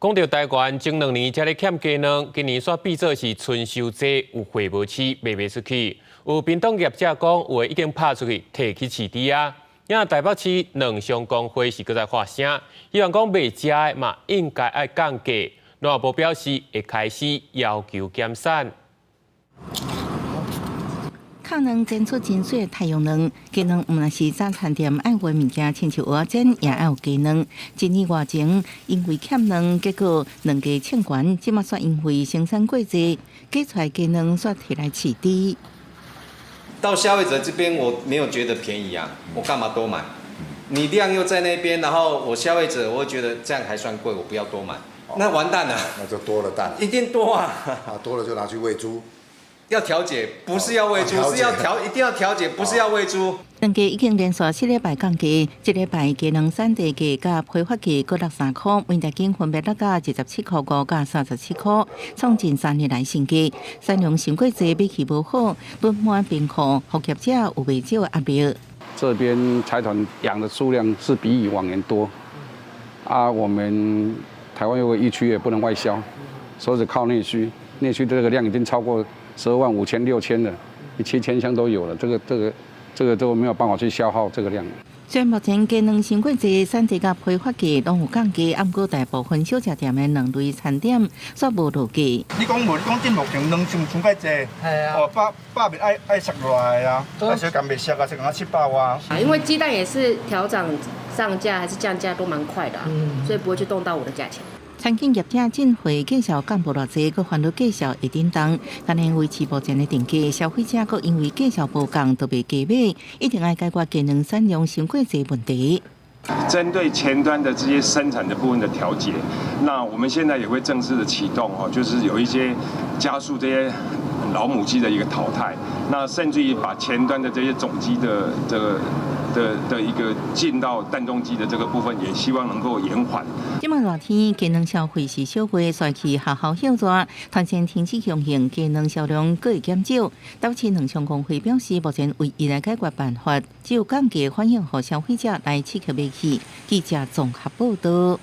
講著台灣前2年才咧欠雞卵，今年煞變做是春收濟，有貨無市，賣袂出去。有便當業者講，有的已經拍出去，提去飼豬仔。今台北市卵商公會是閣再發聲，希望講賣食的嘛應該愛降價。農業部表示會開始要求減產。敲卵煎出真媠的太陽卵，雞卵毋但是早餐店愛有的物件，親像蚵仔煎也愛有雞卵。一年外前因為欠卵，結果卵價衝懸，這馬煞因為生產過濟，雞出來雞卵煞提來飼豬。到消費者這邊，我沒有覺得便宜啊，我幹嘛多買？你量又在那邊，然後我消費者，我會覺得這樣還算貴，我不要多買，那完蛋了。那就多了蛋。一定多啊！啊，多了就拿去餵豬。要調節，不是要餵豬，是要調，一定要調節，不是要餵豬。卵價已經連續4禮拜降價，這禮拜雞卵產地價佮批發價各落3塊，每公斤分別落到27.5塊佮37塊，創近3年來新低。產量傷過濟，買氣無好，囤滿冰庫，予業者有袂少壓力。這邊財團養的數量是比以往年多，啊，我們台灣有個疫區也不能外銷，所以靠內需，內需這個量已經超過12萬5千6千了，7000箱都有了，這個都沒有辦法去消耗這個量。雖然目前雞卵傷過濟，產地佮批發價攏有降價，毋過大部分小食店的卵類餐點煞無落價。你講無？你講這目前卵傷傷過濟，哦，百百面愛愛殺落來啊，愛小減袂殺啊，殺到700外。啊，因為雞蛋也是調漲上架還是降價都蠻快的，所以不會去動到我的價錢。餐飲業者進貨價數降無偌濟，閣煩惱價數會振動，但係維持目前的定價，消費者閣因為價數無仝，就袂加買，一定愛解決雞卵產量傷過濟問題。針對前端的這些生產的部分的調節，那我們現在也會正式的啟動哦，就是有一些加速這些老母雞的一個淘汰，那甚至於把前端的這些種雞的這個的一個進到蛋中雞的這個部分，也希望能夠延緩。這馬熱天雞卵消費是小月，煞去學校歇熱，團扇停止供應，雞卵銷量閣會減少。台北市卵商公會表示，目前唯一的解決辦法，只有降價反映予消費者來刺激買氣。記者綜合報道。